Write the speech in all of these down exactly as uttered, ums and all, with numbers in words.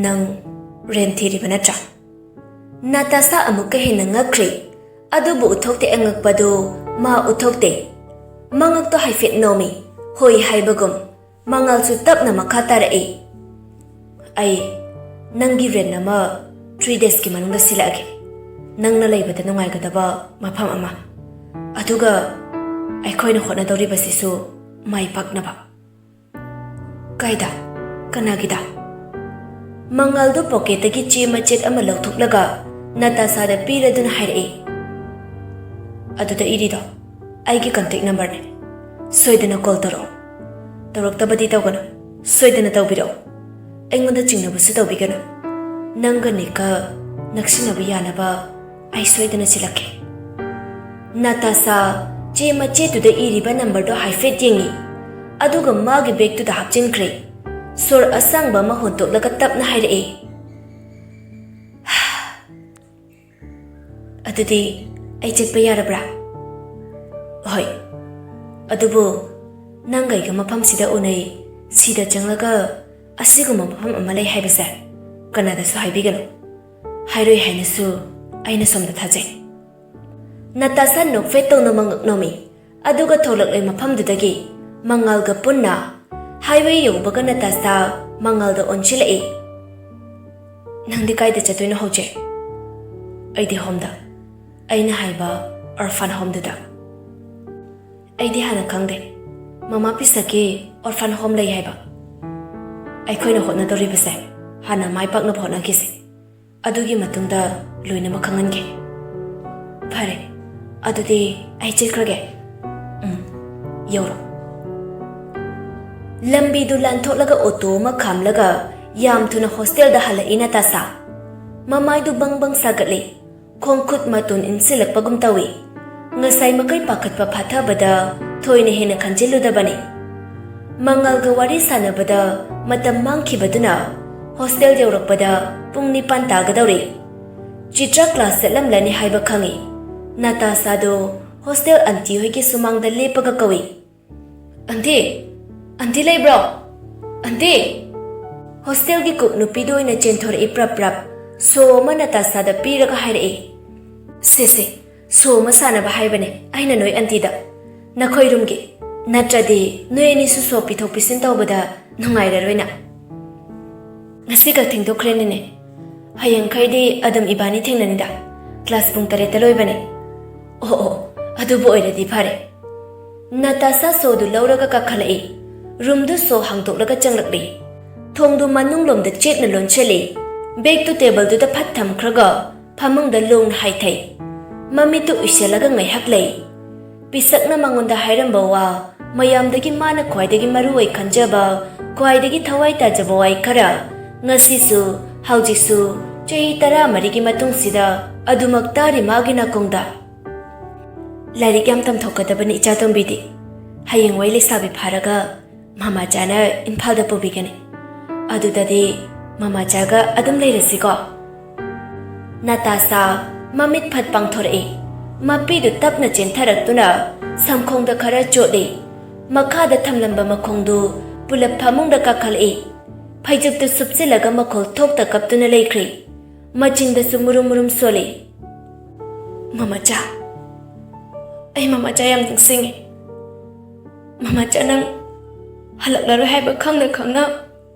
"ꯅꯪ ꯔꯦꯟ ꯊꯤꯔꯤꯕ ꯅꯠꯇ꯭ꯔꯥ?" ꯅꯥꯇꯥꯁꯥ ꯑꯃꯨꯛꯀ ꯍꯦꯟꯅ ꯉꯛꯈ꯭ꯔꯦ꯫ ꯑꯗꯨꯕꯨ ꯎꯠꯊꯣꯛꯇꯦ, ꯑꯉꯛꯄꯗꯨ ꯃꯥ ꯎꯠꯊꯣꯛꯇꯦ꯫ ꯃꯉꯛꯇꯣ ꯍꯥꯏꯐꯦꯠ ꯅꯣꯝꯃꯤ, ꯍꯣꯏ ꯍꯥꯏꯕꯒꯨꯝ꯫ ꯃꯉꯥꯜꯁꯨ ꯇꯞꯅ ꯃꯈꯥ ꯇꯥꯔꯛꯏ, "ꯑꯩ ꯅꯪꯒꯤ ꯔꯦꯟ ꯑꯃ ꯊ꯭ꯔꯤ ꯗꯦꯖꯀꯤ ꯃꯅꯨꯡꯗ ꯁꯤꯜꯂꯛꯑꯒꯦ, ꯅꯪꯅ ꯂꯩꯕꯗ ꯅꯨꯡꯉꯥꯏꯒꯗꯕ ꯃꯐꯝ ꯑꯃ꯫ ꯑꯗꯨꯒ ꯑꯩꯈꯣꯏꯅ ꯍꯣꯠꯅꯗꯧꯔꯤꯕꯁꯤꯁꯨ ꯃꯥꯏ ꯄꯥꯛꯅꯕ꯫" "ꯀꯥꯏꯗ? ꯀꯅꯥꯒꯤꯗ?" ꯃꯉꯥꯜꯗꯨ ꯄꯣꯀꯦꯠꯇꯒꯤ ꯆꯦ ꯃꯆꯦꯠ ꯑꯃ ꯂꯧꯊꯣꯛꯂꯒ ꯅꯥꯇꯥꯁꯥꯗ ꯄꯤꯔꯗꯨꯅ ꯍꯥꯏꯔꯛꯏ, "ꯑꯗꯨꯗ ꯏꯔꯤꯗꯣ ꯑꯩꯒꯤ ꯀꯟꯇꯦꯛ ꯅꯝꯕꯔꯅꯦ꯫ ꯁꯣꯏꯗꯅ ꯀꯣꯜ ꯇꯧꯔꯛꯑꯣ꯫ ꯇꯧꯔꯛꯇꯕꯗꯤ ꯇꯧꯒꯅꯨ, ꯁꯣꯏꯗꯅ ꯇꯧꯕꯤꯔꯛꯑꯣ꯫ ꯑꯩꯉꯣꯟꯗ ꯆꯤꯡꯅꯕꯁꯨ ꯇꯧꯕꯤꯒꯅꯨ꯫ ꯅꯪꯒ ꯅꯤꯛꯀ ꯅꯛꯁꯤꯟꯅꯕ ꯌꯥꯅꯕ ꯑꯩ ꯁꯣꯏꯗꯅ ꯁꯤꯜꯂꯛꯀꯦ꯫" ꯅꯥꯇꯥꯁꯥ ꯆꯦ ꯃꯆꯦꯠꯇꯨꯗ ꯏꯔꯤꯕ ꯅꯝꯕꯔꯗꯣ ꯍꯥꯏꯐꯦꯠ ꯌꯦꯡꯉꯤ, ꯑꯗꯨꯒ ꯃꯥꯒꯤ ꯕꯦꯒꯇꯨꯗ ꯍꯥꯞꯆꯤꯟꯈ꯭ꯔꯦ꯫ ꯁꯣꯔ ꯑꯁꯥꯡꯕ ꯑꯃ ꯍꯣꯟꯇꯣꯛꯂꯒ ꯇꯞꯅ ꯍꯥꯏꯔꯛꯏ, "ꯑꯗꯨꯗꯤ ꯑꯩ ꯆꯠꯄ ꯌꯥꯔꯕ꯭ꯔꯥ?" "ꯍꯣꯏ, ꯑꯗꯨꯕꯨ ꯅꯪꯒ ꯑꯩꯒ ꯃꯐꯝꯁꯤꯗ ꯎꯅꯩ, ꯁꯤꯗ ꯆꯪꯂꯒ ꯑꯁꯤꯒꯨꯝꯕ ꯃꯐꯝ ꯑꯃ ꯂꯩ ꯍꯥꯏꯕꯁꯦ ꯀꯅꯥꯗꯁꯨ ꯍꯥꯏꯕꯤꯒꯅꯨ꯫ ꯍꯥꯏꯔꯣꯏ ꯍꯥꯏꯅꯁꯨ ꯑꯩꯅ ꯁꯣꯝꯗ ꯊꯥꯖꯩ꯫" ꯅꯥꯇꯥꯁꯥ ꯅꯣꯛꯐꯦꯠ ꯇꯧꯅ ꯃꯉꯛ ꯅꯣꯝꯃꯤ, ꯑꯗꯨꯒ ꯊꯣꯛꯂꯛꯂꯦ ꯃꯐꯝꯗꯨꯗꯒꯤ꯫ ꯃꯉꯥꯜꯒ ꯄꯨꯟꯅ ꯍꯥꯏꯋꯦ ꯌꯧꯕꯒ ꯅꯥꯇꯥꯁꯥ ꯃꯉꯥꯜꯗ ꯑꯣꯟꯁꯤꯜꯂꯛꯏ꯫ "ꯅꯪꯗꯤ ꯀꯥꯏꯗ ꯆꯠꯇꯣꯏꯅꯣ ꯍꯧꯖꯤꯛ?" "ꯑꯩꯗꯤ ꯍꯣꯝꯗ, ꯑꯩꯅ ꯍꯥꯏꯕ ꯑꯣꯔꯐꯥꯟ ꯍꯣꯝꯗꯨꯗ꯫" "ꯑꯩꯗꯤ ꯍꯥꯟꯅ ꯈꯪꯗꯦ꯫ ꯃꯃꯥ ꯄꯤꯁꯛꯀꯤ ꯑꯣꯔꯐꯥꯟ ꯍꯣꯝ ꯂꯩ ꯍꯥꯏꯕ꯫ ꯑꯩꯈꯣꯏꯅ ꯍꯣꯠꯅꯗꯧꯔꯤꯕꯁꯦ ꯍꯥꯟꯅ ꯃꯥꯏ ꯄꯥꯛꯅꯕ ꯍꯣꯠꯅꯈꯤꯁꯦ꯫ ꯑꯗꯨꯒꯤ ꯃꯇꯨꯡꯗ ꯂꯣꯏꯅꯃꯛ ꯈꯪꯍꯟꯒꯦ꯫" "ꯐꯔꯦ, ꯑꯗꯨꯗꯤ ꯑꯩ ꯆꯠꯈ꯭ꯔꯒꯦ꯫" "ꯎꯝ, ꯌꯧꯔꯣ꯫" ꯂꯝꯕꯤꯗꯨ ꯂꯥꯟꯊꯣꯛꯂꯒ ꯑꯣꯇꯣ ꯑꯃ ꯈꯥꯝꯂꯒ ꯌꯥꯝ ꯊꯨꯅ ꯍꯣꯁꯇꯦꯜꯗ ꯍꯜꯂꯛꯏ ꯅꯥꯇꯥꯁꯥ꯫ ꯃꯃꯥꯏꯗꯨ ꯕꯪ ꯕꯪ ꯁꯥꯒꯠꯂꯤ꯫ ꯈꯣꯡꯈꯨꯠ ꯃꯇꯣꯟ ꯏꯟꯁꯤꯜꯂꯛꯄꯒꯨꯝ ꯇꯧꯏ꯫ ꯉꯁꯥꯏ ꯃꯈꯩ ꯄꯥꯈꯠꯄ ꯐꯥꯊꯕꯗ ꯊꯣꯏꯅ ꯍꯦꯟꯅ ꯈꯟꯖꯤꯜꯂꯨꯗꯕꯅꯤ꯫ ꯃꯉꯥꯜꯒ ꯋꯥꯔꯤ ꯁꯥꯟꯅꯕꯗ ꯃꯇꯝ ꯃꯥꯡꯈꯤꯕꯗꯨꯅ ꯍꯣꯁꯇꯦꯜ ꯌꯧꯔꯛꯄꯗ ꯄꯨꯡ ꯅꯤꯄꯥꯟ ꯇꯥꯒꯗꯧꯔꯦ꯫ ꯆꯤꯇ꯭ꯔ ꯀ꯭ꯂꯥꯁ ꯆꯠꯂꯝꯂꯅꯤ ꯍꯥꯏꯕ ꯈꯪꯏ꯫ ꯅꯥꯇꯥꯁꯥꯗꯣ ꯍꯣꯁꯇꯦꯜ ꯑꯟꯇꯤ ꯍꯣꯏꯒꯤ ꯁꯨꯃꯥꯡꯗ ꯂꯦꯞꯄꯒ ꯀꯧꯏ, "ꯑꯟꯇꯤ! ꯑꯟꯇꯤ ꯂꯩꯕ꯭ꯔꯣ? ꯑꯟꯇꯤ!" ꯍꯣꯁꯇꯦꯜꯒꯤ ꯀꯨꯛ ꯅꯨꯄꯤꯗꯨ ꯑꯣꯏꯅ ꯆꯦꯟꯊꯣꯔꯛꯏ ꯄ꯭ꯔꯞ ꯄ꯭ꯔꯞ꯫ ꯁꯣ ꯑꯃ ꯅꯇꯥꯁꯥꯗ ꯄꯤꯔꯒ ꯍꯥꯏꯔꯛꯏ, "ꯁꯦ ꯁꯦ, ꯁꯣ ꯑꯃ ꯁꯥꯟꯅꯕ ꯍꯥꯏꯕꯅꯦ ꯑꯩꯅ ꯅꯣꯏ ꯑꯟꯇꯤꯗ꯫ ꯅꯈꯣꯏ ꯔꯨꯝꯒꯤ꯫ ꯅꯠꯇ꯭ꯔꯗꯤ ꯅꯣꯏ ꯑꯅꯤꯁꯨ ꯁꯣ ꯄꯤꯊꯣꯛ ꯄꯤꯁꯤꯟ ꯇꯧꯕꯗ ꯅꯨꯡꯉꯥꯏꯔꯔꯣꯏꯅ꯫ ꯉꯁꯤ ꯈꯛ ꯊꯦꯡꯗꯣꯛꯈ꯭ꯔꯦꯅꯦꯅꯦ꯫ ꯍꯌꯦꯡꯈꯩꯗꯤ ꯑꯗꯨꯝ ꯏꯕꯥꯅꯤ ꯊꯦꯡꯅꯅꯤꯗ꯫ ꯀ꯭ꯂꯥꯁ ꯄꯨꯡ ꯇꯔꯦꯠꯇ ꯂꯣꯏꯕꯅꯦ꯫" "ꯑꯣ ꯑꯣ, ꯑꯗꯨꯕꯨ ꯑꯣꯏꯔꯗꯤ ꯐꯔꯦ꯫" ꯅꯇꯥꯁꯥ ꯁꯣꯗꯨ ꯂꯧꯔꯒ ꯀꯥꯈꯠꯂꯛꯏ꯫ ꯔꯨꯝꯗꯨ ꯁꯣ ꯍꯥꯡꯗꯣꯛꯂꯒ ꯆꯪꯂꯛꯂꯤ꯫ ꯊꯣꯡꯗꯨ ꯃꯅꯨꯡꯂꯣꯝꯗ ꯆꯦꯠꯅ ꯂꯣꯟꯁꯤꯜꯂꯤ꯫ ꯕꯦꯒꯇꯨ ꯇꯦꯕꯜꯗꯨꯗ ꯐꯠ ꯊꯝꯈ꯭ꯔꯒ ꯐꯃꯨꯡꯗ ꯂꯣꯡꯅ ꯍꯥꯏꯊꯩ꯫ ꯃꯃꯤꯠꯇꯨ ꯎꯏꯁꯤꯜꯂꯒ ꯉꯥꯏꯍꯥꯛ ꯂꯩ꯫ ꯄꯤꯁꯛꯅ ꯃꯉꯣꯟꯗ ꯍꯥꯏꯔꯝꯕ ꯋꯥ ꯃꯌꯥꯝꯗꯒꯤ ꯃꯥꯅ ꯈ꯭ꯋꯥꯏꯗꯒꯤ ꯃꯔꯨ ꯑꯣꯏ ꯈꯟꯖꯕ, ꯈ꯭ꯋꯥꯏꯗꯒꯤ ꯊꯋꯥꯏ ꯇꯥꯖꯕ ꯋꯥꯍꯩ ꯈꯔ ꯉꯁꯤꯁꯨ, ꯍꯧꯖꯤꯛꯁꯨ, ꯆꯍꯤ ꯇꯔꯥꯃꯔꯤꯒꯤ ꯃꯇꯨꯡꯁꯤꯗ ꯑꯗꯨꯃꯛ ꯇꯥꯔꯤ ꯃꯥꯒꯤ ꯅꯥꯀꯣꯡꯗ꯫ "ꯂꯥꯏꯔꯤꯛ ꯌꯥꯝ ꯇꯝꯊꯣꯛꯀꯗꯕꯅꯤ ꯏꯆꯥꯇꯣꯝꯕꯤꯗꯤ꯫ ꯍꯌꯦꯡꯋꯥꯏ ꯂꯩꯁꯥꯕꯤ ꯐꯥꯔꯒ ꯃꯃꯥꯆꯥꯅ ꯏꯝꯐꯥꯜꯗ ꯄꯨꯕꯤꯒꯅꯤ꯫ ꯑꯗꯨꯗꯗꯤ ꯃꯃꯥꯆꯥꯒ ꯑꯗꯨꯝ ꯂꯩꯔꯁꯤꯀꯣ?" ꯅꯇꯥꯁꯥ ꯃꯃꯤꯠ ꯐꯠ ꯄꯥꯡꯊꯣꯔꯛꯏ꯫ ꯃꯄꯤꯗꯨ ꯇꯞꯅ ꯆꯦꯟꯊꯔꯛꯇꯨꯅ ꯁꯝꯈꯣꯡꯗ ꯈꯔ ꯆꯣꯠꯂꯤ꯫ ꯃꯈꯥꯗ ꯊꯝꯂꯝꯕ ꯃꯈꯣꯡꯗꯨ ꯄꯨꯂꯞ ꯐꯃꯨꯡꯗ ꯀꯥꯈꯠꯂꯛꯏ꯫ ꯐꯩꯖꯨꯞꯇꯨ ꯁꯨꯞꯆꯤꯜꯂꯒ ꯃꯈꯣꯜ ꯊꯣꯛꯇ ꯀꯞꯇꯨꯅ ꯂꯩꯈ꯭ꯔꯤ꯫ ꯃꯆꯤꯟꯗꯁꯨ ꯃꯨꯔꯨꯝ ꯃꯨꯔꯨꯝ ꯁꯣꯜꯂꯤ꯫ "ꯃꯃꯥꯆꯥ, ꯑꯩ ꯃꯃꯥꯆꯥ ꯌꯥꯝ ꯅꯤꯡꯁꯤꯡꯉꯤ꯫ ꯃꯃꯥꯆꯥ, ꯅꯪ ꯍꯜꯂꯛꯂꯔꯣꯏ ꯍꯥꯏꯕ ꯈꯪꯅ ꯈꯪꯅ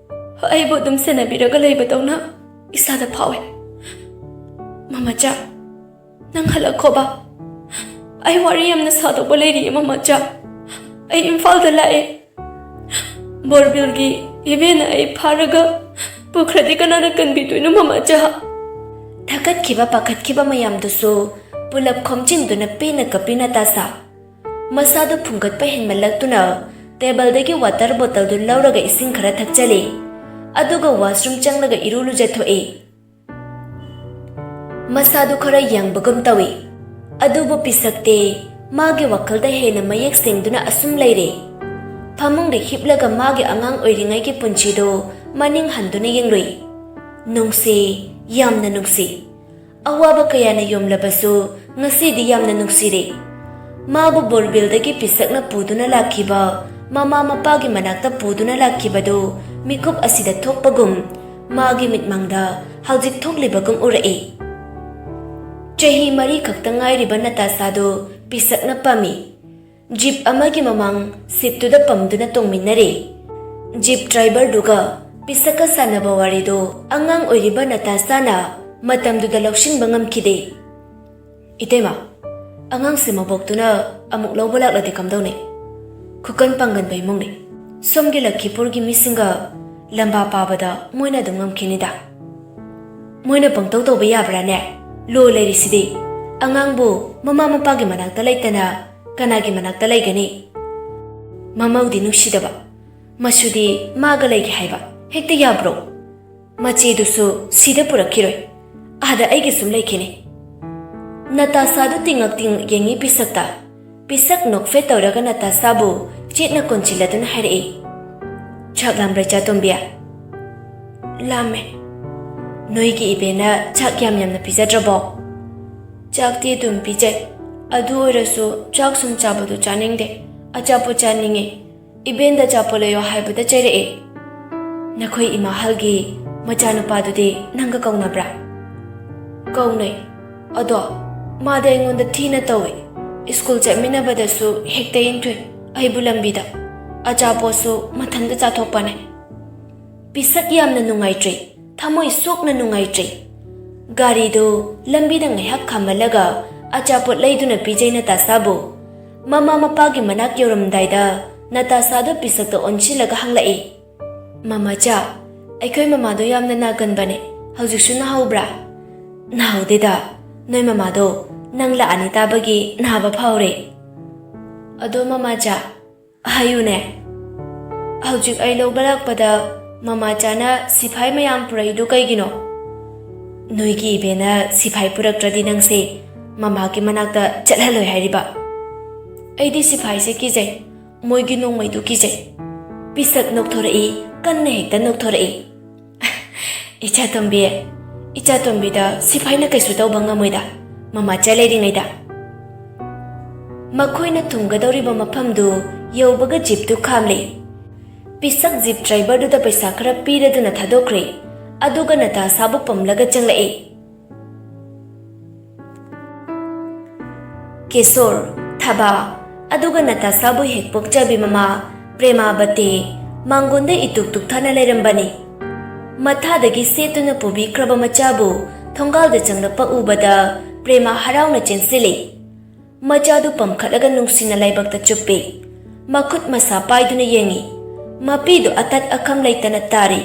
ꯑꯩꯕꯨ ꯑꯗꯨꯝ ꯁꯦꯟꯅꯕꯤꯔꯒ ꯂꯩꯕꯗꯧꯅ ꯏꯁꯥꯗ ꯐꯥꯎꯏ꯫ ꯃꯃꯥꯆꯥ, ꯅꯪ ꯍꯜꯂꯛꯈꯣꯕ꯫ ꯑꯩ ꯋꯥꯔꯤ ꯌꯥꯝꯅ ꯁꯥꯗꯧꯕ ꯂꯩꯔꯤꯌꯦ ꯃꯃꯥꯆꯥ꯫ ꯑꯩ ꯏꯝꯐꯥꯜꯗ ꯂꯥꯛꯑꯦ꯫ ꯕꯣꯔꯕꯤꯜꯒꯤ ꯏꯕꯦꯟꯅ ꯑꯩ ꯐꯥꯔꯒ ꯄꯨꯈ꯭ꯔꯗꯤ ꯀꯅꯥꯅ ꯀꯟꯕꯤꯗꯣꯏꯅꯣ ꯃꯃꯥꯆꯥ?" ꯊꯀꯠꯈꯤꯕ ꯄꯥꯈꯠꯈꯤꯕ ꯃꯌꯥꯝꯗꯨꯁꯨ ꯄꯨꯂꯞ ꯈꯣꯝꯖꯤꯟꯗꯨꯅ ꯄꯦꯟꯅ ꯀꯞꯄꯤ ꯅꯇꯥꯁꯥ꯫ ꯃꯁꯥꯗꯨ ꯐꯨꯡꯒꯠꯄ ꯍꯦꯟꯃꯜꯂꯛꯇꯨꯅ ꯇꯦꯕꯜꯗꯒꯤ ꯋꯥꯇꯔ ꯕꯣꯇꯜꯗꯨ ꯂꯧꯔꯒ ꯏꯁꯤꯡ ꯈꯔ ꯊꯛꯆꯜꯂꯤ꯫ ꯑꯗꯨꯒ ꯋꯥꯁꯔꯨꯝ ꯆꯪꯂꯒ ꯏꯔꯨ ꯂꯨꯖꯊꯣꯛꯏ꯫ ꯃꯁꯥꯗꯨ ꯈꯔ ꯌꯥꯡꯕꯒꯨꯝ ꯇꯧꯏ꯫ ꯑꯗꯨꯕꯨ ꯄꯤꯁꯛꯇꯤ ꯃꯥꯒꯤ ꯋꯥꯈꯜꯗ ꯍꯦꯟꯅ ꯃꯌꯦꯛ ꯁꯦꯡꯗꯨꯅ ꯑꯁꯨꯝ ꯂꯩꯔꯦ꯫ ꯐꯃꯨꯡꯗ ꯍꯤꯞꯂꯒ ꯃꯥꯒꯤ ꯑꯉꯥꯡ ꯑꯣꯏꯔꯤꯉꯩꯒꯤ ꯄꯨꯟꯁꯤꯗꯨ ꯃꯅꯤꯡ ꯍꯟꯗꯨꯅ ꯌꯦꯡꯂꯨꯏ꯫ ꯅꯨꯡꯁꯤ, ꯌꯥꯝꯅ ꯅꯨꯡꯁꯤ꯫ ꯑꯋꯥꯕ ꯀꯌꯥꯅ ꯌꯣꯝꯂꯕꯁꯨ ꯉꯁꯤꯗꯤ ꯌꯥꯝꯅ ꯅꯨꯡꯁꯤꯔꯦ꯫ ꯃꯥꯕꯨ ꯕꯣꯔꯕꯤꯜꯗꯒꯤ ꯄꯤꯁꯛꯅ ꯄꯨꯗꯨꯅ ꯂꯥꯛꯈꯤꯕ, ꯃꯃꯥ ꯃꯄꯥꯒꯤ ꯃꯅꯥꯛꯇ ꯄꯨꯗꯨꯅ ꯂꯥꯛꯈꯤꯕꯗꯨ ꯃꯤꯀꯨꯞ ꯑꯁꯤꯗ ꯊꯣꯛꯄꯒꯨꯝ ꯃꯥꯒꯤ ꯃꯤꯠꯃꯥꯡꯗ ꯍꯧꯖꯤꯛ ꯊꯣꯛꯂꯤꯕꯒꯨꯝ ꯎꯔꯛꯏ꯫ ꯆꯍꯤ ꯃꯔꯤ ꯈꯛꯇ ꯉꯥꯏꯔꯤꯕ ꯅꯇꯥꯁꯥꯗꯨ ꯄꯤꯁꯛꯅ ꯄꯝꯃꯤ꯫ ꯖꯤꯞ ꯑꯃꯒꯤ ꯃꯃꯥꯡ ꯁꯤꯠꯇꯨꯗ ꯄꯝꯗꯨꯅ ꯇꯣꯡꯃꯤꯟꯅꯔꯦ꯫ ꯖꯤꯞ ꯗ꯭ꯔꯥꯏꯚꯔꯗꯨꯒ ꯄꯤꯁꯛꯀ ꯁꯥꯟꯅꯕ ꯋꯥꯔꯤꯗꯨ ꯑꯉꯥꯡ ꯑꯣꯏꯔꯤꯕ ꯅꯇꯥꯁꯥꯅ ꯃꯇꯝꯗꯨꯗ ꯂꯧꯁꯤꯟꯕ ꯉꯝꯈꯤꯗꯦ꯫ "ꯏꯇꯩꯃ, ꯑꯉꯥꯡꯁꯦ ꯃꯕꯣꯛꯇꯨꯅ ꯑꯃꯨꯛ ꯂꯧꯕ ꯂꯥꯛꯂꯗꯤ ꯀꯝꯗꯧꯅꯤ? ꯈꯨꯀꯟ ꯄꯥꯡꯒꯟꯕ ꯏꯃꯨꯡꯅꯤ꯫ ꯁꯣꯝꯒꯤ ꯂꯈꯤꯄꯨꯔꯒꯤ ꯃꯤꯁꯤꯡꯒ ꯂꯝꯕꯥ ꯄꯥꯕꯗ ꯃꯣꯏꯅ ꯑꯗꯨꯝ ꯉꯝꯈꯤꯅꯤꯗ꯫ ꯃꯣꯏꯅ ꯄꯪꯇꯧ ꯇꯧꯕ ꯌꯥꯕ꯭ꯔꯥꯅꯦ? ꯂꯣ ꯂꯩꯔꯤꯁꯤꯗꯤ꯫ ꯑꯉꯥꯡꯕꯨ ꯃꯃꯥ ꯃꯄꯥꯒꯤ ꯃꯅꯥꯛꯇ ꯂꯩꯇꯅ ꯀꯅꯥꯒꯤ ꯃꯅꯥꯛꯇ ꯂꯩꯒꯅꯤ? ꯃꯃꯧꯗꯤ ꯅꯨꯡꯁꯤꯗꯕ, ꯃꯁꯨꯗꯤ ꯃꯥꯒ ꯂꯩꯒꯦ ꯍꯥꯏꯕ ꯍꯦꯛꯇ ꯌꯥꯕ꯭ꯔꯣ? ꯃꯆꯦꯗꯨꯁꯨ ꯁꯤꯗ ꯄꯨꯔꯛꯈꯤꯔꯣꯏ, ꯑꯥꯗ ꯑꯩꯒ ꯁꯨꯝ ꯂꯩꯈꯤꯅꯤ꯫" ꯅꯇꯥꯁꯥꯗꯨ ꯇꯤꯡꯉꯛ ꯇꯤꯡꯉꯛ ꯌꯦꯡꯉꯤ ꯄꯤꯁꯛꯇ꯫ ꯄꯤꯁꯛ ꯅꯣꯛꯐꯦꯠ ꯇꯧꯔꯒ ꯅꯇꯥꯁꯥꯕꯨ ꯆꯦꯠꯅ ꯀꯣꯟꯁꯤꯜꯂꯗꯨꯅ ꯍꯥꯏꯔꯛꯏ, "ꯆꯥꯛ ꯂꯥꯝꯕ꯭ꯔꯥ, ꯏꯆꯥ ꯇꯣꯝꯕꯤ?" "ꯂꯥꯝꯃꯦ꯫" "ꯅꯣꯏꯒꯤ ꯏꯕꯦꯅ ꯆꯥꯛ ꯌꯥꯝ ꯌꯥꯝꯅ ꯄꯤꯖꯗ꯭ꯔꯕꯣ?" "ꯆꯥꯛꯇꯤ ꯑꯗꯨꯝ ꯄꯤꯖꯩ, ꯑꯗꯨ ꯑꯣꯏꯔꯁꯨ ꯆꯥꯛ ꯁꯨꯝ ꯆꯥꯕꯗꯨ ꯆꯥꯅꯤꯡꯗꯦ, ꯑꯆꯥꯄꯣꯠ ꯆꯥꯅꯤꯡꯉꯤ꯫ ꯏꯕꯦꯟꯗ ꯑꯆꯥꯄꯣꯠ ꯂꯩꯌꯣ ꯍꯥꯏꯕꯗ ꯆꯩꯔꯛꯑꯦ꯫" "ꯅꯈꯣꯏ ꯏꯃꯥ ꯍꯜꯒꯤ ꯃꯆꯥꯅꯨꯄꯥꯗꯨꯗꯤ ꯅꯪꯒ ꯀꯧꯅꯕ꯭ꯔꯥ?" "ꯀꯧꯅꯩ꯫ ꯑꯗꯣ ꯃꯥꯗꯤ ꯑꯩꯉꯣꯟꯗ ꯊꯤꯅ ꯇꯧꯏ꯫ ꯁ꯭ꯀꯨꯜ ꯆꯠꯃꯤꯟꯅꯕꯗꯁꯨ ꯍꯦꯛꯇ ꯏꯟꯊꯨꯏ ꯑꯩꯕꯨ ꯂꯝꯕꯤꯗ꯫ ꯑꯆꯥꯄꯣꯠꯁꯨ ꯃꯊꯟꯇ ꯆꯥꯊꯣꯛꯄꯅꯦ꯫" ꯄꯤꯁꯛ ꯌꯥꯝꯅ ꯅꯨꯡꯉꯥꯏꯇ꯭ꯔꯦ, ꯊꯃꯣꯏ ꯁꯣꯛꯅ ꯅꯨꯡꯉꯥꯏꯇ꯭ꯔꯦ꯫ ꯒꯥꯔꯤꯗꯨ ꯂꯝꯕꯤꯗ ꯉꯥꯏꯍꯥꯛ ꯈꯥꯝꯍꯜꯂꯒ ꯑꯆꯥꯄꯣꯠ ꯂꯩꯗꯨꯅ ꯄꯤꯖꯩ ꯅꯇꯥꯁꯥꯕꯨ꯫ ꯃꯃꯥ ꯃꯄꯥꯒꯤ ꯃꯅꯥꯛ ꯌꯧꯔꯝꯗꯥꯏꯗ ꯅꯇꯥꯁꯥꯗꯨ ꯄꯤꯁꯛꯇ ꯑꯣꯟꯁꯤꯜꯂꯒ ꯍꯪꯂꯛꯏ, "ꯃꯃꯥꯆꯥ, ꯑꯩꯈꯣꯏ ꯃꯃꯥꯗꯣ ꯌꯥꯝꯅ ꯅꯥꯒꯟꯕꯅꯦ, ꯍꯧꯖꯤꯛꯁꯨ ꯅꯥꯍꯧꯕ꯭ꯔꯥ?" "ꯅꯥꯍꯧꯗꯦꯗ, ꯅꯣꯏ ꯃꯃꯥꯗꯣ ꯅꯪ ꯂꯥꯛꯑꯅꯤ ꯇꯥꯕꯒꯤ ꯅꯥꯕ ꯐꯥꯎꯔꯦ꯫" "ꯑꯗꯣ ꯃꯃꯥꯆꯥ, ꯍꯥꯏꯌꯨꯅꯦ, ꯍꯧꯖꯤꯛ ꯑꯩ ꯂꯧꯕ ꯂꯥꯛꯄꯗ ꯃꯃꯥꯆꯥꯅ ꯁꯤꯐꯥꯏ ꯃꯌꯥꯝ ꯄꯨꯔꯛꯏꯗꯨ ꯀꯩꯒꯤꯅꯣ?" "ꯅꯣꯏꯒꯤ ꯏꯕꯦꯅ ꯁꯤꯐꯥꯏ ꯄꯨꯔꯛꯇ꯭ꯔꯗꯤ ꯅꯪꯁꯦ ꯃꯃꯥꯒꯤ ꯃꯅꯥꯛꯇ ꯆꯠꯍꯜꯂꯣꯏ ꯍꯥꯏꯔꯤꯕ?" "ꯑꯩꯗꯤ ꯁꯤꯐꯥꯏꯁꯦ ꯀꯤꯖꯩ, ꯃꯣꯏꯒꯤ ꯅꯣꯡꯃꯩꯗꯨ ꯀꯤꯖꯩ꯫" ꯄꯤꯁꯛ ꯅꯣꯛꯊꯣꯔꯛꯏ, ꯀꯟꯅ ꯍꯦꯛꯇ ꯅꯣꯛꯊꯣꯔꯛꯏ꯫ "ꯏꯆꯥ ꯇꯣꯝꯕꯤ, ꯏꯆꯥ ꯇꯣꯝꯕꯤꯗ ꯁꯤꯐꯥꯏꯅ ꯀꯩꯁꯨ ꯇꯧꯕ ꯉꯝꯃꯣꯏꯗ, ꯃꯃꯥꯆꯥ ꯂꯩꯔꯤꯉꯩꯗ꯫" ꯃꯈꯣꯏꯅ ꯊꯨꯡꯒꯗꯧꯔꯤꯕ ꯃꯐꯝꯗꯨ ꯌꯧꯕꯒ ꯖꯤꯞꯇꯨ ꯈꯥꯝꯂꯦ꯫ ꯄꯤꯁꯛ ꯖꯤꯞ ꯗ꯭ꯔꯥꯏꯚꯔꯗꯨꯗ ꯄꯩꯁꯥ ꯈꯔ ꯄꯤꯔꯗꯨꯅ ꯊꯥꯗꯣꯛꯈ꯭ꯔꯦ꯫ ꯑꯗꯨꯒ ꯅꯇꯥꯁꯥꯕꯨ ꯄꯝꯂꯒ ꯆꯪꯂꯛꯏ꯫ ꯀꯦꯁꯣꯔ, ꯊꯥꯕꯥ, ꯑꯗꯨꯒ ꯅꯇꯥꯁꯥꯕꯨ ꯍꯦꯛ ꯄꯣꯛꯆꯕꯤ ꯃꯃꯥ ꯄ꯭ꯔꯦꯃꯥꯕꯇꯤ ꯃꯥꯡꯒꯣꯟꯗ ꯏꯇꯨꯛ ꯇꯨꯛꯊꯥꯅ ꯂꯩꯔꯝꯕꯅꯤ꯫ ꯃꯊꯥꯗꯒꯤ ꯁꯦꯠꯇꯨꯅ ꯄꯨꯕꯤꯈ꯭ꯔꯕ ꯃꯆꯥꯕꯨ ꯊꯣꯡꯒꯥꯜꯗ ꯆꯪꯂꯛꯄ ꯎꯕꯗ ꯄ꯭ꯔꯦꯃꯥ ꯍꯔꯥꯎꯅ ꯆꯦꯟꯁꯤꯜꯂꯤ꯫ ꯃꯆꯥꯗꯨ ꯄꯝꯈꯠꯂꯒ ꯅꯨꯡꯁꯤꯅ ꯂꯥꯏꯕꯛꯇ ꯆꯨꯞꯄꯤ꯫ ꯃꯈꯨꯠ ꯃꯁꯥ ꯄꯥꯏꯗꯨꯅ ꯌꯦꯡꯉꯤ꯫ ꯃꯄꯤꯗꯨ ꯑꯇꯠ ꯑꯈꯝ ꯂꯩꯇꯅ ꯇꯥꯔꯤ꯫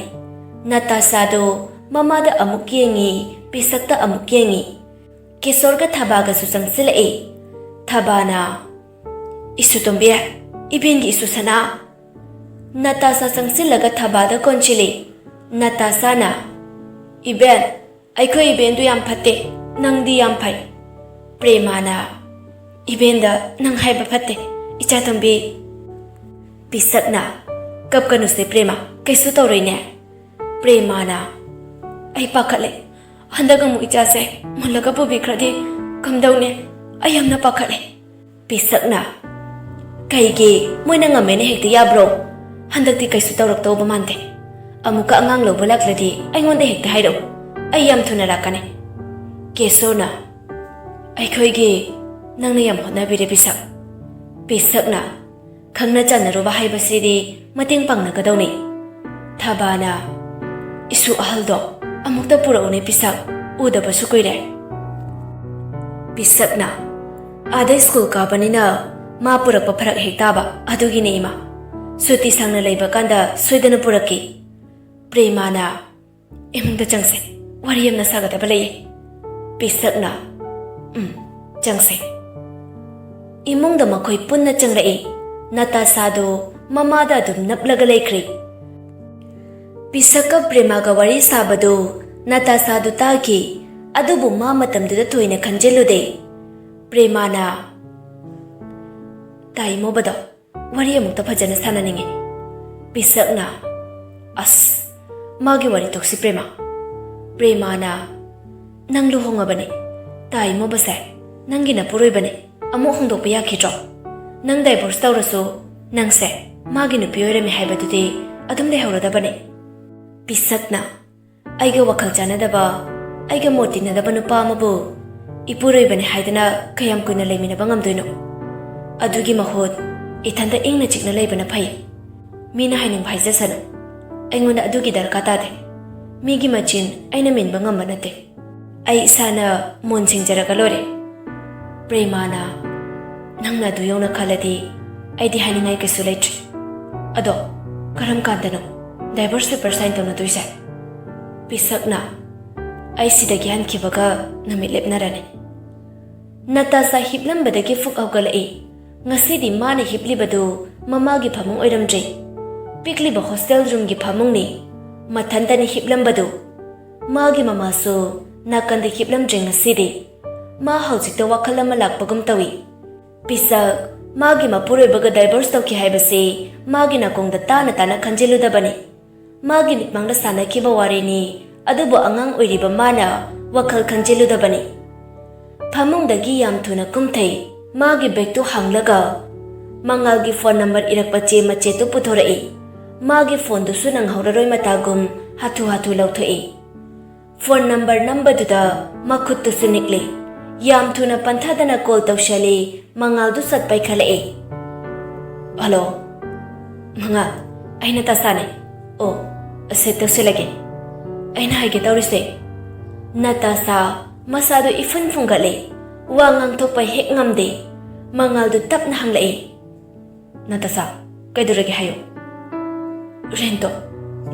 ꯅꯇꯥꯁꯥꯗꯨ ꯃꯃꯥꯗ ꯑꯃꯨꯛ ꯌꯦꯡꯉꯤ, ꯄꯤꯁꯛꯇ ꯑꯃꯨꯛ ꯌꯦꯡꯉꯤ꯫ ꯀꯦꯁꯣꯔꯒ ꯊꯥꯕꯥꯒꯁꯨ ꯆꯪꯁꯤꯜꯂꯛꯏ꯫ ꯊꯥꯕꯥꯅ, "ꯏꯁꯨ ꯇꯣꯝꯕꯤ, ꯏꯕꯦꯟꯒꯤ ꯏꯁꯨ ꯁꯅꯥ!" ꯅꯇꯥꯁꯥ ꯆꯪꯁꯤꯜꯂꯒ ꯊꯥꯕꯥꯗ ꯀꯣꯟꯁꯤꯜꯂꯤ꯫ ꯅꯇꯥꯁꯥꯅ, "ꯏꯕꯦꯟ, ꯑꯩꯈꯣꯏ ꯏꯕꯦꯟꯗꯨ ꯌꯥꯝ ꯐꯠꯇꯦ, ꯅꯪꯗꯤ ꯌꯥꯝ ꯐꯩ꯫" ꯄ꯭ꯔꯦꯃꯥꯅ, "ꯏꯕꯦꯟꯗ ꯅꯪ ꯍꯥꯏꯕ ꯐꯠꯇꯦ, ꯏꯆꯥ ꯇꯣꯝꯕꯤ꯫" ꯄꯤꯁꯛꯅ, "ꯀꯞꯀꯅꯨꯁꯦ ꯄ꯭ꯔꯦꯃꯥ, ꯀꯩꯁꯨ ꯇꯧꯔꯣꯏꯅꯦ꯫" ꯄ꯭ꯔꯦꯃꯥꯅ, "ꯑꯩ ꯄꯥꯈꯠꯂꯦ, ꯍꯟꯗꯛ ꯑꯃꯨꯛ ꯏꯆꯥꯁꯦ ꯃꯨꯜꯂꯒ ꯄꯨꯕꯤꯈ꯭ꯔꯗꯤ ꯀꯝꯗꯧꯅꯤ? ꯑꯩ ꯌꯥꯝꯅ ꯄꯥꯈꯠꯂꯦ꯫" ꯄꯤꯁꯛꯅ, "ꯀꯩꯒꯤ ꯃꯣꯏꯅ ꯉꯝꯃꯦꯅ ꯍꯦꯛꯇ ꯌꯥꯕ꯭ꯔꯣ? ꯍꯟꯗꯛꯇꯤ ꯀꯩꯁꯨ ꯇꯧꯔꯛꯇꯧꯕ ꯃꯥꯟꯗꯦ꯫ ꯑꯃꯨꯛꯀ ꯑꯉꯥꯡ ꯂꯧꯕ ꯂꯥꯛꯂꯗꯤ ꯑꯩꯉꯣꯟꯗ ꯍꯦꯛꯇ ꯍꯥꯏꯔꯛꯎ꯫ ꯑꯩ ꯌꯥꯝ ꯊꯨꯅ ꯂꯥꯛꯀꯅꯤ꯫" ꯀꯦꯁꯣꯔꯅ, "ꯑꯩꯈꯣꯏꯒꯤ ꯅꯪꯅ ꯌꯥꯝ ꯍꯣꯠꯅꯕꯤꯔꯦ ꯄꯤꯁꯛ꯫" ꯄꯤꯁꯛꯅ, "ꯈꯪꯅ ꯆꯥꯟꯅꯔꯨꯕ ꯍꯥꯏꯕꯁꯤꯗꯤ ꯃꯇꯦꯡ ꯄꯥꯡꯅꯒꯗꯧꯅꯤ꯫" ꯊꯥꯕꯥꯅ, "ꯏꯁꯨ ꯑꯍꯜꯗꯣ ꯑꯃꯨꯛꯇ ꯄꯨꯔꯛꯎꯅꯦ ꯄꯤꯁꯛ, ꯎꯗꯕꯁꯨ ꯀꯨꯏꯔꯦ꯫" ꯄꯤꯁꯛꯅ, "ꯑꯥꯗ ꯁ꯭ꯀꯨꯜ ꯀꯥꯕꯅꯤꯅ ꯃꯥ ꯄꯨꯔꯛꯄ ꯐꯔꯛ ꯍꯦꯛ ꯇꯥꯕ, ꯑꯗꯨꯒꯤꯅꯦ ꯏꯃꯥ꯫ ꯁꯨꯇꯤ ꯁꯥꯡꯅ ꯂꯩꯕ ꯀꯥꯟꯗ ꯁꯣꯏꯗꯅ ꯄꯨꯔꯛꯀꯦ꯫" ꯄ꯭ꯔꯦꯃꯥꯅ, "ꯏꯃꯨꯡꯗ ꯆꯪꯁꯦ, ꯋꯥꯔꯤ ꯑꯃꯅ ꯁꯥꯒꯗꯕ ꯂꯩꯌꯦ꯫" ꯄꯤꯁꯛꯅ, "ꯎꯝ, ꯆꯪꯁꯦ꯫" ꯏꯃꯨꯡꯗ ꯃꯈꯣꯏ ꯄꯨꯟꯅ ꯆꯪꯂꯛꯏ꯫ ꯅꯇꯥꯁꯥꯗꯨ ꯃꯃꯥꯗ ꯑꯗꯨꯝ ꯅꯞꯂꯒ ꯂꯩꯈ꯭ꯔꯦ꯫ ꯄꯤꯁꯛꯀ ꯄ꯭ꯔꯦꯃꯥꯒ ꯋꯥꯔꯤ ꯁꯥꯕꯗꯨ ꯅꯇꯥꯁꯥꯗꯨ ꯇꯥꯈꯤ, ꯑꯗꯨꯕꯨ ꯃꯥ ꯃꯇꯝꯗꯨꯗ ꯊꯣꯏꯅ ꯈꯟꯖꯤꯜꯂꯨꯗꯦ꯫ ꯄ꯭ꯔꯦꯃꯥꯅ, "ꯇꯥꯏꯃꯣꯕꯗꯣ, ꯋꯥꯔꯤ ꯑꯃꯨꯛꯇ ꯐꯖꯅ ꯁꯥꯟꯅꯅꯤꯡꯉꯤ꯫" ꯄꯤꯁꯛꯅ, "ꯑꯁ, ꯃꯥꯒꯤ ꯋꯥꯔꯤ ꯇꯣꯛꯁꯤ ꯄ꯭ꯔꯦꯃꯥ꯫" ꯄ꯭ꯔꯦꯃꯥꯅ, "ꯅꯪ ꯂꯨꯍꯣꯡꯉꯕꯅꯤ, ꯇꯥꯏꯃꯣꯕꯁꯦ ꯅꯪꯒꯤ ꯅꯄꯨꯔꯣꯏꯕꯅꯤ, ꯑꯃꯨꯛ ꯍꯣꯡꯗꯣꯛꯄ ꯌꯥꯈꯤꯗ꯭ꯔꯣ? ꯅꯪ ꯗꯥꯏꯚꯣꯔꯁ ꯇꯧꯔꯁꯨ ꯅꯪꯁꯦ ꯃꯥꯒꯤ ꯅꯨꯄꯤ ꯑꯣꯏꯔꯝꯃꯤ ꯍꯥꯏꯕꯗꯨꯗꯤ ꯑꯗꯨꯝ ꯂꯩꯍꯧꯔꯗꯕꯅꯤ꯫ ꯄꯤꯁꯛꯅ ꯑꯩꯒ ꯋꯥꯈꯜ ꯆꯥꯟꯅꯗꯕ, ꯑꯩꯒ ꯃꯣꯠ ꯇꯤꯟꯅꯗꯕ ꯅꯨꯄꯥ ꯑꯃꯕꯨ ꯏꯄꯨꯔꯣꯏꯕꯅꯤ ꯍꯥꯏꯗꯅ ꯀꯌꯥꯝ ꯀꯨꯏꯅ ꯂꯩꯃꯤꯟꯅꯕ ꯉꯝꯗꯣꯏꯅꯣ? ꯑꯗꯨꯒꯤ ꯃꯍꯨꯠ ꯏꯊꯟꯗ ꯏꯪꯅ ꯆꯤꯛꯅ ꯂꯩꯕꯅ ꯐꯩ꯫ ꯃꯤꯅ ꯍꯥꯏꯅꯤꯡꯕ ꯍꯥꯏꯖꯁꯅꯨ, ꯑꯩꯉꯣꯟꯗ ꯑꯗꯨꯒꯤ ꯗꯔꯀꯥꯔ ꯇꯥꯗꯦ꯫ ꯃꯤꯒꯤ ꯃꯆꯤꯟ ꯑꯩꯅ ꯃꯦꯟꯕ ꯉꯝꯕ ꯅꯠꯇꯦ꯫ ꯑꯩ ꯏꯁꯥꯅ ꯃꯣꯟ ꯁꯤꯡꯖꯔꯒ ꯂꯣꯏꯔꯦ꯫ ꯄ꯭ꯔꯦꯃꯥꯅ, "ꯅꯪꯅ ꯑꯗꯨ ꯌꯧꯅ ꯈꯜꯂꯗꯤ ꯑꯩꯗꯤ ꯍꯥꯏꯅꯤꯡꯉꯥꯏ ꯀꯩꯁꯨ ꯂꯩꯇ꯭ꯔꯦ꯫ ꯑꯗꯣ ꯀꯔꯝ ꯀꯥꯟꯗꯅꯣ divorce paper sign ꯇꯧꯅꯗꯣꯏꯁꯦ?" ꯄꯤꯁꯛꯅ, "ꯑꯩ ꯁꯤꯗꯒꯤ ꯍꯟꯈꯤꯕꯒ ꯅꯨꯃꯤꯠ ꯂꯦꯞꯅꯔꯅꯤ꯫" ꯅꯇꯥꯁꯥ ꯍꯤꯞꯂꯝꯕꯗꯒꯤ ꯐꯨꯛ ꯍꯧꯒꯠꯂꯛꯏ꯫ ꯉꯁꯤꯗꯤ ꯃꯥꯅ ꯍꯤꯞꯂꯤꯕꯗꯨ ꯃꯃꯥꯒꯤ ꯐꯃꯨꯡ ꯑꯣꯏꯔꯝꯗ꯭ꯔꯦ꯫ ꯄꯤꯛꯂꯤꯕ hostel roomꯒꯤ ꯐꯃꯨꯡꯅꯤ꯫ ꯃꯊꯟꯇꯅꯤ ꯍꯤꯞꯂꯝꯕꯗꯨ꯫ ꯃꯥꯒꯤ ꯃꯃꯥꯁꯨ ꯅꯥꯀꯟꯗ ꯍꯤꯞꯂꯝꯗ꯭ꯔꯦ ꯉꯁꯤꯗꯤ꯫ ꯃꯥ ꯍꯧꯖꯤꯛꯇ ꯋꯥꯈꯜ ꯑꯃ ꯂꯥꯛꯄꯒꯨꯝ ꯇꯧꯏ꯫ ꯄꯤꯁꯛ, ꯃꯥꯒꯤ ꯃꯄꯨꯔꯣꯏꯕꯒ divorce ꯇꯧꯈꯤ ꯍꯥꯏꯕꯁꯤ ꯃꯥꯒꯤ ꯅꯥꯀꯣꯡꯗ ꯇꯥꯅ ꯇꯥꯅ ꯈꯟꯖꯤꯜꯂꯨꯗꯕꯅꯤ꯫ ꯃꯥꯒꯤ ꯃꯤꯠꯃꯥꯡꯗ ꯁꯥꯟꯅꯈꯤꯕ ꯋꯥꯔꯤꯅꯤ, ꯑꯗꯨꯕꯨ ꯑꯉꯥꯡ ꯑꯣꯏꯔꯤꯕ ꯃꯥꯅ ꯋꯥꯈꯜ ꯈꯟꯖꯤꯜꯂꯨꯗꯕꯅꯤ꯫ ꯐꯃꯨꯡꯗꯒꯤ ꯌꯥꯝ ꯊꯨꯅ ꯀꯨꯝꯊꯩ꯫ ꯃꯥꯒꯤ bagꯇꯨ ꯍꯥꯡꯂꯒ ꯃꯉꯥꯜꯒꯤ phone number ꯏꯔꯛꯄ ꯆꯦ ꯃꯆꯦꯠꯇꯨ ꯄꯨꯊꯣꯔꯛꯏ꯫ ꯃꯥꯒꯤ phoneꯗꯨꯁꯨ ꯅꯪꯍꯧꯔꯔꯣꯏ ꯃꯇꯥꯒꯨꯝ ꯍꯥꯊꯨ ꯍꯥꯊꯨ ꯂꯧꯊꯣꯛꯏ꯫ Phone number ꯅꯝꯕꯗꯨꯗ ꯃꯈꯨꯠꯇꯨꯁꯨ ꯅꯤꯛꯂꯤ꯫ ꯌꯥꯝ ꯊꯨꯅ ꯄꯟꯊꯗꯅ call ꯇꯧꯁꯜꯂꯤ꯫ ꯃꯉꯥꯜꯗꯨ ꯁꯠ ꯄꯥꯏꯈꯠꯂꯛꯏ꯫ "Hello, ꯃꯉꯥꯜ, ꯑꯩ ꯅꯇꯥꯁꯥꯅꯦ꯫ ꯑꯣ, save ꯇꯧꯁꯤꯜꯂꯒꯦ꯫ ꯑꯩꯅ ꯍꯥꯏꯒꯦ ꯇꯧꯔꯤꯁꯦ꯫" ꯅꯇꯥꯁꯥ ꯃꯁꯥꯗꯨ ꯏꯐꯨꯟ ꯐꯨꯟꯒꯠꯂꯦ꯫ ꯋꯥ ꯉꯥꯡꯊꯣꯛꯄ ꯍꯦꯛ ꯉꯝꯗꯦ꯫ ꯃꯉꯥꯜꯗꯨ ꯇꯞꯅ ꯍꯪꯂꯛꯏ꯫ "ꯅꯇꯥꯁꯥ, ꯀꯩꯗꯧꯔꯒꯦ ꯍꯥꯏꯌꯨ꯫" "Rentꯇꯣ,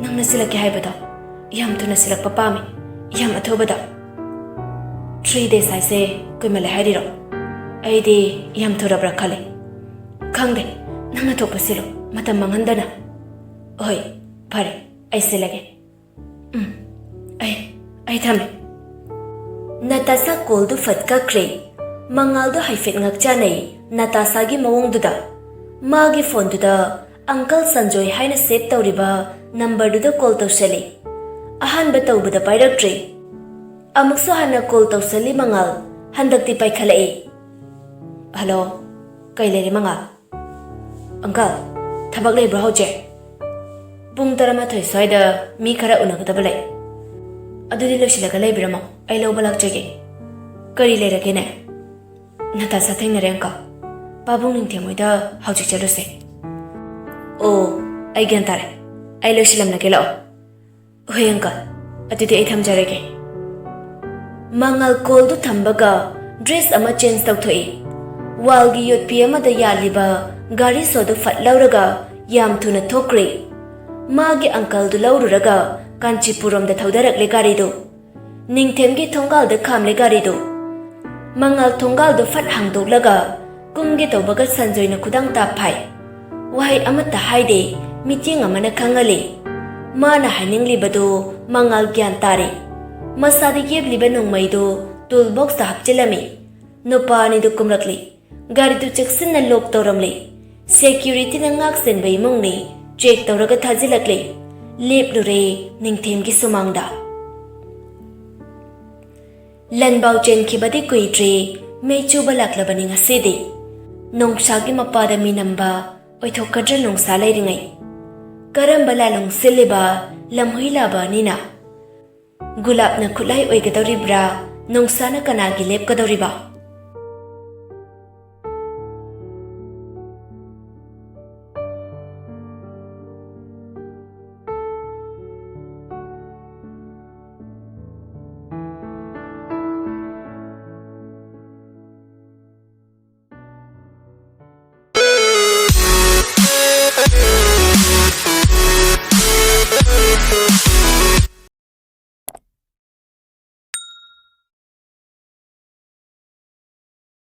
ꯅꯪꯅ ꯁꯤꯜꯂꯛꯀꯦ ꯍꯥꯏꯕꯗꯣ, ꯌꯥꯝ ꯊꯨꯅ ꯁꯤꯜꯂꯛꯄ ꯄꯥꯝꯃꯤ, ꯌꯥꯝ ꯑꯊꯨꯕꯗ꯫" "Three days ꯍꯥꯏꯁꯦ ꯀꯨꯏꯃꯜꯂꯦ ꯍꯥꯏꯔꯤꯔꯣ? ꯑꯩꯗꯤ ꯌꯥꯝ ꯊꯨꯔꯕ꯭ꯔꯥ ꯈꯜꯂꯦ꯫" "ꯈꯪꯗꯦ, ꯅꯪꯅ ꯊꯣꯛꯄ ꯁꯤꯜꯂꯨ, ꯃꯇꯝ ꯃꯥꯡꯍꯟꯗꯅ꯫" "ꯍꯣꯏ, ꯐꯔꯦ, ꯑꯩ ꯁꯤꯜꯂꯒꯦ꯫ ꯎꯝ, ꯑꯩ, ꯑꯩ ꯊꯝꯃꯦ꯫" ꯅꯇꯥꯁꯥ callꯗꯨ ꯐꯠ ꯀꯛꯈ꯭ꯔꯦ꯫ ꯃꯉꯥꯜꯗꯨ ꯍꯥꯏꯐꯦꯠ ꯉꯛꯆꯥꯅꯩ ꯅꯇꯥꯁꯥꯒꯤ ꯃꯑꯣꯡꯗꯨꯗ꯫ ꯃꯥꯒꯤ phoneꯗꯨꯗ uncle ꯁꯟꯖꯣꯏ ꯍꯥꯏꯅ save ꯇꯧꯔꯤꯕ numberꯗꯨꯗ call ꯇꯧꯁꯜꯂꯤ꯫ ꯑꯍꯥꯟꯕ ꯇꯧꯕꯗ ꯄꯥꯏꯔꯛꯇ꯭ꯔꯦ꯫ ꯑꯃꯨꯛꯁꯨ ꯍꯟꯅ call ꯇꯧꯁꯜꯂꯤ ꯃꯉꯥꯜ꯫ ꯍꯟꯗꯛꯇꯤ ꯄꯥꯏꯈꯠꯂꯛꯏ꯫ "Hello, ꯀꯩ ꯂꯩꯔꯦ ꯃꯉꯥꯜ?" "Uncle, ꯊꯕꯛ ꯂꯩꯕ꯭ꯔꯣ ꯍꯧꯖꯤꯛ? ꯄꯨꯡ ꯇꯔꯥꯃꯥꯊꯣꯏ ꯁ꯭ꯋꯥꯏꯗ ꯃꯤ ꯈꯔ ꯎꯅꯒꯗꯕ ꯂꯩ꯫ ꯑꯗꯨꯗꯤ ꯂꯣꯏꯁꯤꯜꯂꯒ ꯂꯩꯕꯤꯔꯝꯃꯣ, ꯑꯩ ꯂꯧꯕ ꯂꯥꯛꯆꯒꯦ꯫ ꯀꯔꯤ ꯂꯩꯔꯒꯦꯅꯦ? ꯅꯇꯥꯁꯥ ꯊꯦꯡꯅꯔꯦ, ꯑꯪꯀꯜ꯫ ꯄꯥꯕꯨꯡ ꯅꯤꯡꯊꯦꯝ ꯍꯣꯏꯗ ꯍꯧꯖꯤꯛ ꯆꯠꯂꯨꯁꯦ꯫ ꯑꯣ, ꯑꯩ ꯒ꯭ꯌꯥꯟ ꯇꯥꯔꯦ꯫ ꯑꯩ ꯂꯣꯏꯁꯤꯜꯂꯝꯂꯒꯦ, ꯂꯥꯛꯑꯣ꯫ ꯍꯣꯏ, ꯑꯪꯀꯜ꯫ ꯑꯗꯨꯗꯤ ꯑꯩ ꯊꯝꯖꯔꯒꯦ꯫ ꯃꯉꯥꯜ ꯀꯣꯜꯗꯨ ꯊꯝꯕꯒ ꯗ꯭ꯔꯦꯁ ꯑꯃ ꯆꯦꯟꯖ ꯇꯧꯊꯣꯛꯏ꯫ ꯋꯥꯜꯒꯤ ꯌꯣꯠꯄꯤ ꯑꯃꯗ ꯌꯥꯜꯂꯤꯕ ꯘꯔꯤꯁꯣꯗꯨ ꯐꯠ ꯂꯧꯔꯒ ꯌꯥꯝ ꯊꯨꯅ ꯊꯣꯛꯈ꯭ꯔꯦ꯫ ꯃꯥꯒꯤ ꯑꯪꯀꯜꯗꯨ ꯂꯧꯔꯨꯔꯒ ꯀꯥꯟꯆꯤꯄꯨꯔꯔꯣꯝꯗ ꯊꯧꯗꯔꯛꯂꯦ ꯒꯥꯔꯤꯗꯨ꯫ ꯅꯤꯡꯊꯦꯝꯒꯤ ꯊꯣꯡꯒꯥꯜꯗ ꯈꯥꯝꯂꯦ ꯒꯥꯔꯤꯗꯨ꯫ ꯃꯉꯥꯜ ꯊꯣꯡꯒꯥꯜꯗꯨ ꯐꯠ ꯍꯥꯡꯗꯣꯛꯂꯒ ꯀꯨꯝꯒꯦ ꯇꯧꯕꯒ ꯁꯟꯖꯣꯏꯅ ꯈꯨꯗꯥꯡ ꯇꯥꯞ ꯐꯥꯏ꯫ ꯋꯥꯍꯩ ꯑꯃꯠꯇ ꯍꯥꯏꯗꯦ, ꯃꯤꯠꯌꯦꯡ ꯑꯃꯅ ꯈꯪꯍꯜꯂꯤ꯫ ꯃꯥꯅ ꯍꯥꯏꯅꯤꯡꯂꯤꯕꯗꯨ ꯃꯉꯥꯜ ꯒ꯭ꯌꯥꯟ ꯇꯥꯔꯦ꯫ ꯃꯁꯥꯗ ꯌꯦꯞꯂꯤꯕ ꯅꯣꯡꯃꯩꯗꯨ ꯇꯨꯜ ꯕꯣꯛꯁꯇ ꯍꯥꯞꯆꯤꯜꯂꯝꯃꯤ꯫ ꯅꯨꯄꯥ ꯑꯅꯤꯗꯨ ꯀꯨꯝꯂꯛꯂꯤ꯫ ꯒꯥꯔꯤꯗꯨ ꯆꯦꯛꯁꯤꯟꯅ ꯂꯣꯛ ꯇꯧꯔꯝꯂꯤ꯫ ꯁꯦꯀ꯭ꯌꯨꯔꯤꯇꯤꯅ ꯉꯥꯛ ꯁꯦꯟꯕ ꯏꯃꯨꯡꯅꯤ꯫ ꯆꯦꯛ ꯇꯧꯔꯒ ꯊꯥꯖꯤꯜꯂꯛꯂꯤ꯫ ꯂꯦꯞꯂꯨꯔꯦ ꯅꯤꯡꯊꯦꯝꯒꯤ ꯁꯨꯃꯥꯡꯗ꯫ ꯂꯟꯕꯥꯎ ꯆꯦꯟꯈꯤꯕꯗꯤ ꯀꯨꯏꯗ꯭ꯔꯤ, ꯃꯩ ꯆꯨꯕ ꯂꯥꯛꯂꯕꯅꯤ ꯉꯁꯤꯗꯤ꯫ ꯅꯣꯡꯁꯥꯒꯤ ꯃꯄꯥꯗ ꯃꯤ ꯅꯝꯕ ꯑꯣꯏꯊꯣꯛꯀꯗ꯭ꯔꯥ ꯅꯣꯡꯁꯥ ꯂꯩꯔꯤꯉꯩ? ꯀꯔꯝꯕ ꯂꯥꯂꯣꯡ ꯁꯤꯜꯂꯤꯕ ꯂꯝꯍꯨꯏ ꯂꯥꯕ ꯑꯅꯤꯅ? ꯒꯨꯂꯥꯞꯅ ꯈꯨꯠꯂꯥꯏ ꯑꯣꯏꯒꯗꯧꯔꯤꯕ꯭ꯔꯥ? ꯅꯣꯡꯁꯥꯅ ꯀꯅꯥꯒꯤ ꯂꯦꯞꯀꯗꯧꯔꯤꯕ?